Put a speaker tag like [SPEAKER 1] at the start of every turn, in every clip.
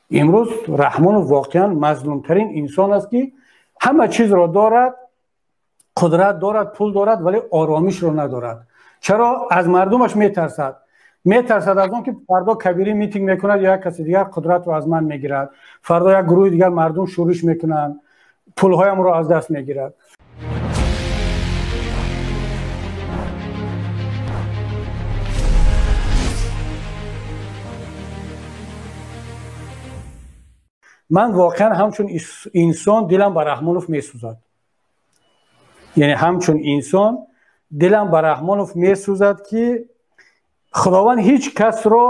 [SPEAKER 1] Имрӯз Раҳмонов воқеан мазлумтарин инсон аст, ки ҳама чизро дорад, қудрат дорад, пул дорад, вале оромишро надорад. Чаро? Аз мардумаш метарсад. Метарсад аз он ки фардо Кабирӣ митинг мекунад ё як каси дигар қудратро аз ман мегирад, фардо як гурӯҳи дигар мардум шӯриш мекунанд, пулҳоямро аз даст мегирад. Ман воқеан ҳамчун инсон дилам ба Раҳмонов месӯзад. Яъне ҳамчун инсон дилам ба Раҳмонов месӯзад, ки Худованд ҳеҷ касро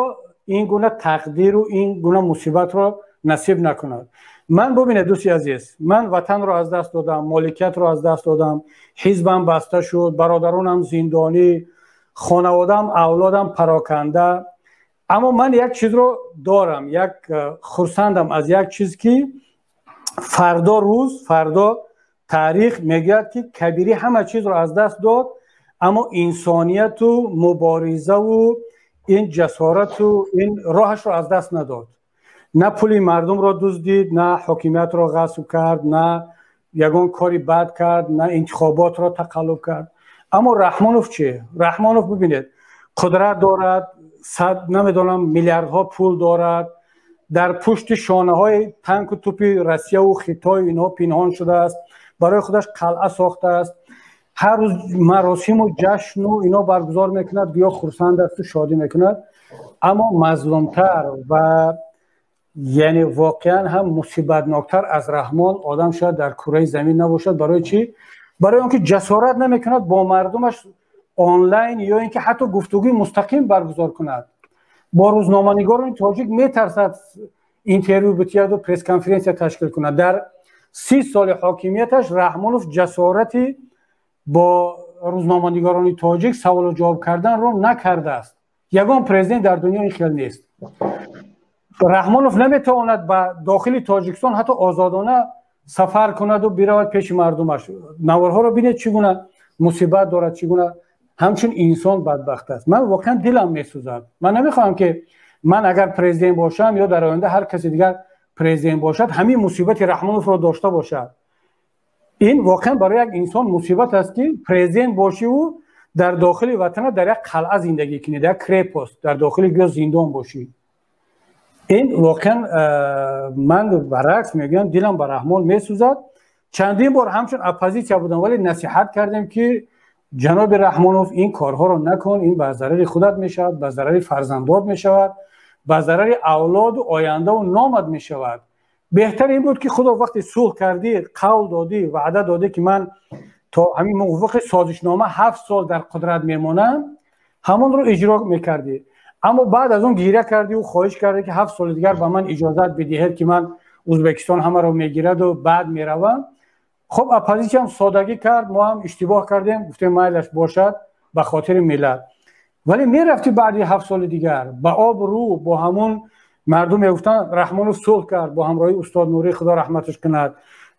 [SPEAKER 1] ин гуна тақдиру ин гуна мусибатро насиб накунад. Ман бубинед, дӯсти азиз, ман ватанро аз даст додам, моликиятро аз даст додам, ҳизбам баста шуд, бародаронам зиндонӣ, хонаводаам, авлодам пароканда. Аммо ман як чизро дорам, як хурсандам аз як чиз, ки фардо рӯз, фардо таърих мегӯяд, ки Кабирӣ ҳама чизро аз даст дод, аммо инсонияту муборизаву ин ҷасорату ин роҳашро аз даст надод. На пули мардумро дуздид, на ҳокимиятро ғасб кард, на ягон кори бад кард, на интихоботро тақаллуб кард. Аммо Раҳмонов чи? Раҳмонов бибинед, қудрат дорад, сад намедонам миллиардҳо пул дорад, дар пушти шонаҳои танку тупи Россияву Хитой инҳо пинҳон шудааст, барои худаш қалъа сохтааст, ҳар рӯз маросиму ҷашну ино баргузор мекунад, гӯё хурсанд асту шодӣ мекунад. Аммо мазлумтар ва яъне воқеан ҳам мусибатноктар аз Раҳмон одам шояд дар кураи замин набошад. Барои чӣ? Барои он ки ҷасорат намекунад бо мардумаш онлайн ё ин ки ҳатто гуфтугӯи мустақим баргузор кунад. Бо рӯзноманигорони тоҷик метарсад интервю битиҳаду пресс-конференсия ташкил кунад. Дар 30 соли ҳокимияташ Раҳмонов ҷасорати бо рӯзноманигорони тоҷик саволу ҷавоб карданро накардааст. Ягон президент дар дунё ин хел нест. Раҳмонов наметавонад ба дохили Тоҷикистон ҳатто озодона сафар кунаду биравад пеши мардумаш. Наворҳоро бинед, чӣ гуна мусибат дорад, чӣ гуна ҳамчун инсон бадбахт аст. Ман воқеан дилам месӯзад. Ман намехоҳам, ки ман агар президент бошам ё дар оянда ҳар каси дигар президент бошад, ҳамин мусибати Раҳмоновро дошта бошад. Ин воқеан барои як инсон мусибат аст, ки президент бошиву дар дохили ватана дар як қалъа зиндагӣ кунӣ, дар як крепост, дар дохили гӯё зиндон бошӣ. Ин воқеан ман баръакс мегӯям, дилам ба Раҳмон месӯзад. Чандин бор ҳамчун оппозитсия будам, вале насиҳат кардем, ки ҷаноби Раҳмонов, ин корҳоро накун, ин ба зарари худат мешавад, ба зарари фарзандот мешавад, ба зарари авлоду ояндаву номат мешавад. Беҳтар ин буд, ки худо вақте сулҳ кардӣ, қавл додӣ, ваъда додӣ, ки ман то ҳамин мувофиқи созишнома 7 сол дар қудрат мемонам, ҳамонро иҷро мекардӣ. Аммо баъд аз он гиря кардиву хоҳиш кардӣ, ки 7 соли дигар ба ман иҷозат бидиҳед, ки ман Ӯзбекистон ҳамаро мегираду баъд меравам. Хуб, оппозитсиям содагӣ кард, мо ҳам иштибоҳ кардем, гуфтем майлаш бошад ба хотири миллат. Вале мерафтӣ баъди 7 соли дигар ба обрӯ, бо ҳамун мардум мегуфтанд, Раҳмонов сулҳ кард бо ҳамроҳии устод Нурӣ, Худо раҳматаш кунад,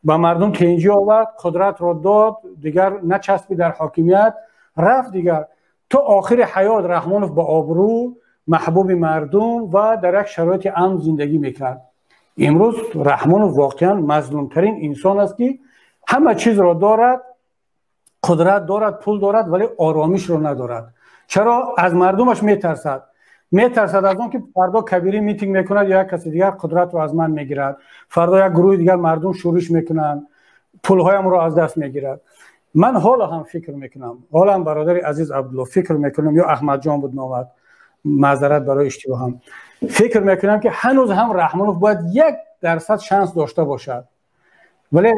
[SPEAKER 1] ба мардум тинҷӣ овард, қудратро дод, дигар начаспи дар ҳокимият, рафт. Дигар то охири ҳаёт Раҳмонов ба обрӯ, маҳбуби мардум ва дар як шароити амн зиндагӣ мекард. Имрӯз Раҳмонов воқеан мазлумтарин инсон аст, ки ҳама чизро дорад, қудрат дорад, пул дорад, вале оромишро надорад. Чаро? Аз мардумаш метарсад. Метарсад аз он ки фардо Кабирӣ митинг мекунад ё як каси дигар қудратро аз ман мегирад, фардо як гурӯҳи дигар мардум шӯриш мекунанд, пулҳоямро аз даст мегирад. Ман ҳоло ҳам фикр мекунам, ҳоло ҳам, бародари азиз Абдулло, фикр мекунам, ё Аҳмадҷон буд номад, маъзарат барои иштибоҳам, фикр мекунам, ки ҳанӯз ҳам Раҳмонов бояд 1% шанс дошта бошад. Вале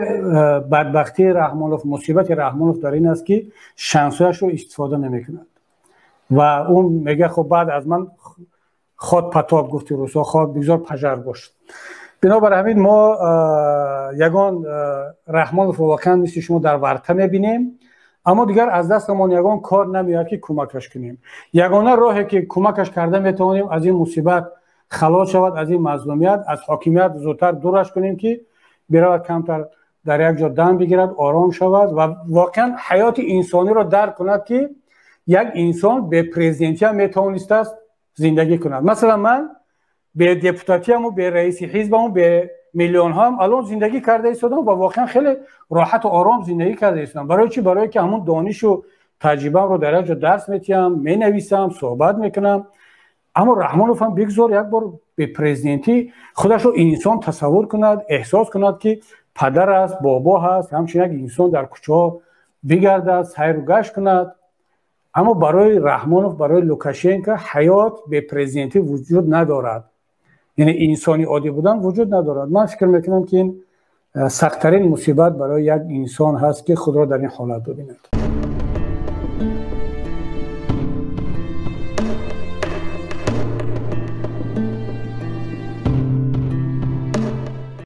[SPEAKER 1] бадбахтии Раҳмонов, мусибати Раҳмонов дар ин аст, ки шансҳояшро истифода намекунад ва ӯ мегӯяд, хуб, баъд аз ман хоть потоп, гуфти русҳо, хоть бигзор пожар бошад. Бинобар ҳамин мо ягон Раҳмоновро воқеан мисли шумо дар варта мебинем, аммо дигар аз дастамон ягон кор намеояд, ки кӯмакаш кунем. Ягона роҳе ки кӯмакаш карда метавонем, аз ин мусибат халос шавад, аз ин мазлумият, аз ҳокимият зудтар дураш кунем, ки биравад, камтар дар як ҷо дам бигирад, ором шавад ва воқеан ҳаёти инсониро дарк кунад, ки як инсон бепрезидентиам метавонистааст зиндагӣ кунад. Масалан, ман Бе депутатиаму, бе раиси ҳизбаму, бе миллионҳоам алон зиндагӣ карда истодам ва воқеан хеле роҳату ором зиндагӣ карда истодам. Барои чӣ? Барое ки ҳамун донишу таҷрибаамро дар як ҷо дарс метиҳам, менависам, суҳбат мекунам. Аммо Раҳмонов ҳам бигзор як бор бепрезидентӣ худашро инсон тасаввур кунад, эҳсос кунад, ки падар аст, бобо ҳаст, ҳамчун як инсон дар кӯчаҳо бигардад, сайру гашт кунад. Аммо барои Раҳмонов, барои Лукашенко ҳаёт бепрезидентӣ вуҷуд надорад, яъне инсони оддӣ будан вуҷуд надорад. Ман фикр мекунам, ки ин сахттарин мусибат барои як инсон ҳаст, ки худро дар ин ҳолат бибинад.